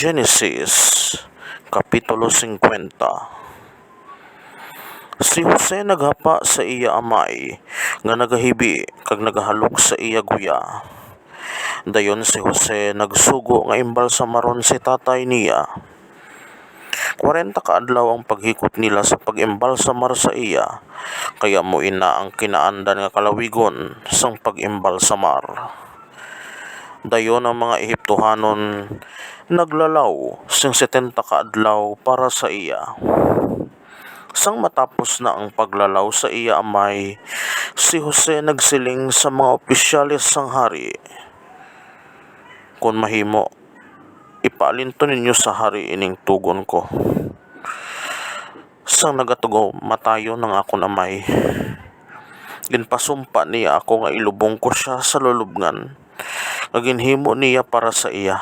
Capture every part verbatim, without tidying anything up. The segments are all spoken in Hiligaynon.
Genesis, Kapitulo singkwenta. Si Jose naghapa sa iya amay nga nagahibi kag nagahalok sa iya guya. Dayon si Jose nagsugo nga imbalsamaron si tatay niya. Kwarenta ka adlaw ang paghikot nila sa pag-imbalsamar sa iya, kay amo ina ang kinaandan nga kalawigon sang pag-imbalsamar. Dayon ang mga Ehiptohanon naglalaw sing setenta ka adlaw para sa iya. Sang matapos na ang paglalaw sa iya amay, si Jose nagsiling sa mga opisyales sang hari, "Kon mahimo, ipaalinton ninyo sa hari ining tugon ko." Sang nagatugaw matayon ang akon amay, ginpasumpa niya ako nga ilubong ko sia sa lulubngan nga ginhimo niya para sa iya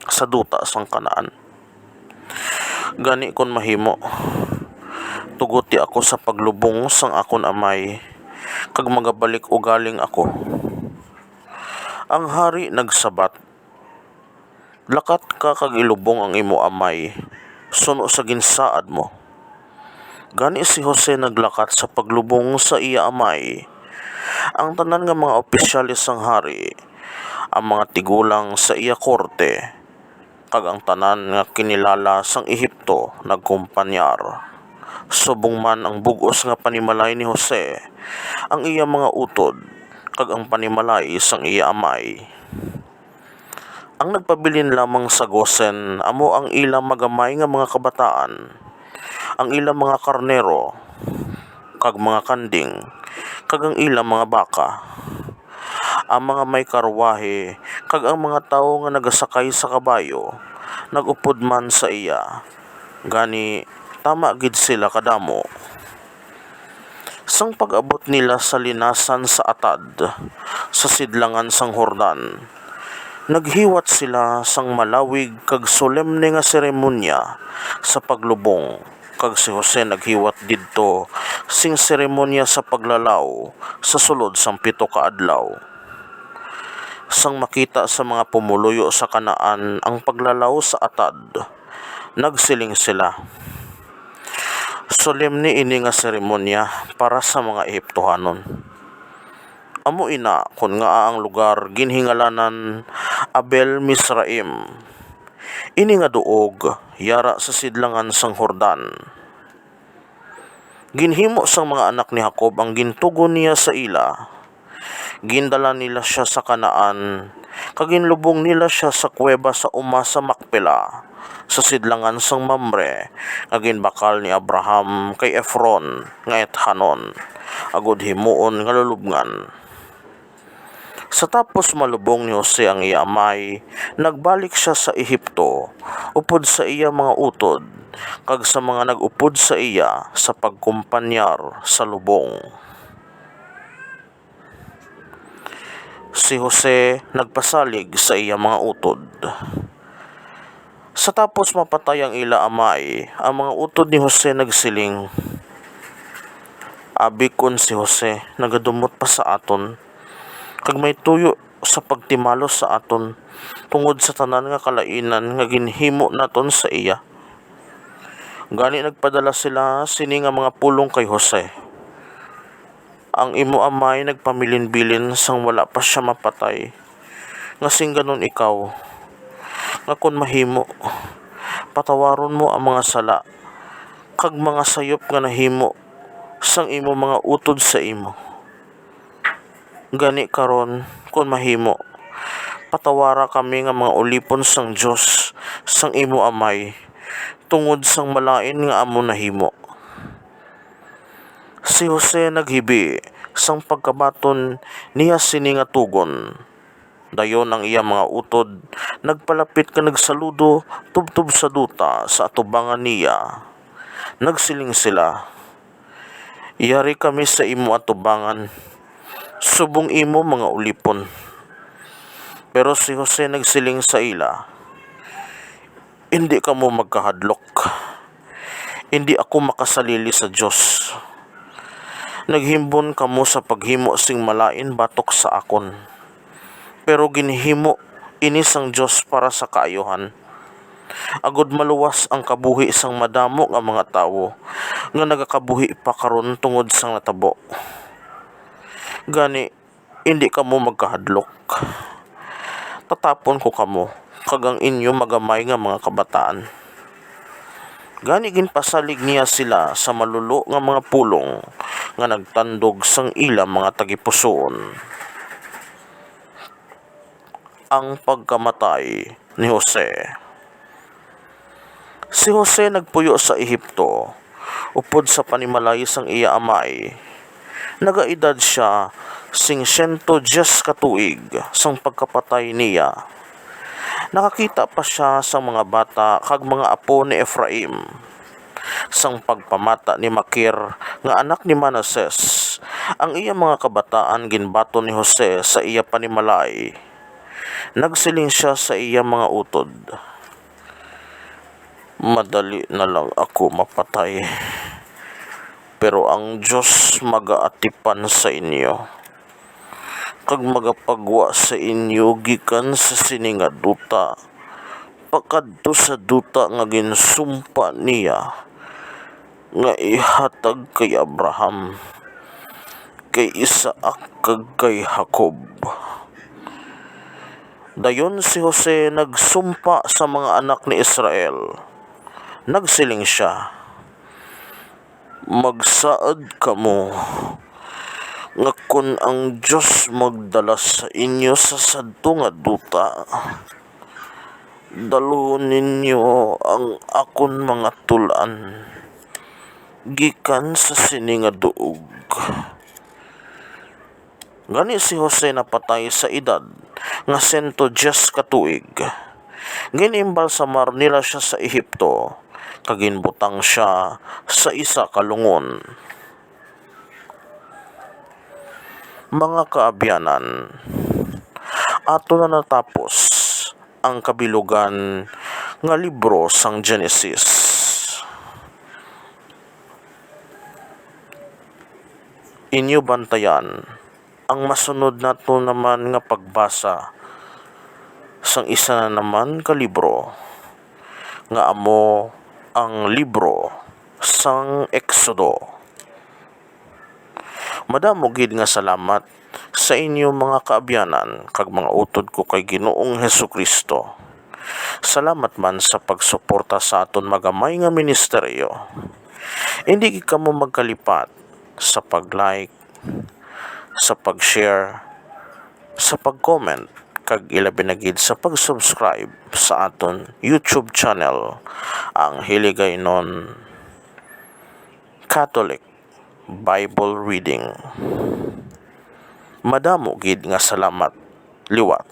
sa duta sang Canaan. Gani, kon mahimo, tuguti ako sa paglubong sang akon amay, kag magabalik ugaling ako. Ang hari nagsabat, "Lakat ka kag ilubong ang imo amay suno sa ginsaad mo." Gani si Jose naglakat sa paglubong sa iya amay. Ang tanan nga mga opisyales sang hari, ang mga tigulang sa iya korte, kag ang tanan nga kinilala sang Ehipto nagkumpanyar. Subong man ang bug-os nga panimalay ni Jose, ang iya mga utod, kag ang panimalay sang iya amay. Ang nagpabilin lamang sa Gosen amo ang ila magamay nga mga kabataan, ang ila mga karnero, kag mga kanding, kag ang ila mga baka. Ang mga may karwahe kag ang mga tawo nga nagasakay sa kabayo nag-upod man sa iya. Gani, tama gid sila kadamo. Sang pag-abot nila sa linasan sa Atad, sa sidlangan sang Jordan, naghiwat sila sang malawig kag solemne nga seremonya sa paglubong, kag si Jose naghiwat didto sing seremonya sa paglalaw sa sulod sang pito ka adlaw. Sang makita sa mga pumoluyo sa Canaan ang paglalaw sa Atad, nagsiling sila, "Solemne ini nga seremonya para sa mga Ehiptohanon." Amo ina kon ngaa ang lugar ginhingalanan Abel Misraim. Ini nga duog yara sa sidlangan sang Jordan. Ginhimo sang mga anak ni Jacob ang gintugon niya sa ila. Gindala nila sia sa Canaan, kag ginlubong nila sia sa kuweba sa uma sa Macpela, sa sidlangan sang Mamre, nga ginbakal ni Abraham kay Efron nga Ethanon, agod himuon nga lulubngan. Sa tapos malubong ni Jose ang iya amay, nagbalik sia sa Ehipto, upod sa iya mga utod, kag sa mga nag-upod sa iya sa pagkumpanyar sa lubong. Si Jose nagpasalig sa iya mga utod. Sa tapos mapatay ang ila amay, ang mga utod ni Jose nagsiling, "Abi kon si Jose nagadumot pa sa aton, kag may tuyo sa pagtimalos sa aton tungod sa tanan nga kalainan nga ginhimo naton sa iya." Gani nagpadala sila sini nga mga pulong kay Jose, "Ang imo amay nagpamilinbilin sang wala pa sia mapatay, nga singganon ikaw, nga kon mahimo, patawaron mo ang mga sala kag mga sayop nga nahimo sang imo mga utod sa imo. Gani karon, kon mahimo, patawara kami nga mga ulipon sang Dios sang imo amay tungod sang malain nga amon nahimo." Si Jose naghibi sang pagkabaton niya sini nga tugon. Dayon ang iya mga utod nagpalapit kag nagsaludo tubtob sa duta sa atubangan niya. Nagsiling sila, "Yari kami sa imo atubangan, subong imo mga ulipon." Pero si Jose nagsiling sa ila, "Indi kamo magkahadlok. Indi ako makasalili sa Dios. Naghimbon kamo sa paghimo sing malain batok sa akon, pero ginhimo ini sang Dios para sa kaayuhan, agod maluwas ang kabuhi sang madamo nga mga tawo nga nagakabuhi pa karon tungod sang natabo. Gani, indi kamo magkahadlok. Tatapon ko kamo kag ang inyo magamay nga mga kabataan. Gani ginpasalig niya sila sa malulo nga mga pulong nga nagtandog sang ila mga tagipusoon. Ang pagkamatay ni Jose. Si Jose nagpuyo sa Ehipto upod sa panimalay sang iya amay. Nagaedad sia sing siyento dyes ka tuig sang pagkapatay niya. Nakakita pa sia sang mga bata kag mga apo ni Efraim. Sang pagpamata ni Makir nga anak ni Manases, ang iya mga kabataan ginbaton ni Jose sa iya panimalay. Nagsiling sia sa iya mga utod, "Madali na lang ako mapatay, pero ang Dios magaatipan sa inyo, kag magapagwa sa inyo gikan sa sini nga duta, pakadto sa duta nga ginsumpa niya nga ihatag kay Abraham, kay Isaac, kag kay Jacob." Dayon si Jose nagsumpa sa mga anak ni Israel. Nagsiling sia, "Magsaad kamo nga kon ang Dios magdala sa inyo sa sadto nga duta, dalhon ninyo ang akon mga tul-an gikan sa sini nga duog." Gani si Jose napatay sa edad nga siyento dyes ka tuig. Gin-imbalsamar nila sia sa Ehipto, kag ginbutang sia sa isa ka lungon. Mga kaabyanan, ato na natapos ang kabilugan nga libro sang Genesis. Inyo bantayan ang masunod nato naman nga pagbasa sang isa na naman ka libro, nga amo ang libro sang Exodo. Madamo gid nga salamat sa inyo, mga kaabyanan kag mga utod ko kay Ginoong Jesu-Cristo. Salamat man sa pagsuporta sa aton magamay nga ministeryo. Indi gid kamo magkalipat sa pag-like, sa pag-share, sa pag-comment, kag ilabi na gid sa pag-subscribe sa aton YouTube channel, ang Hiligaynon Catholic Bible Reading. Madamo gid nga salamat liwat.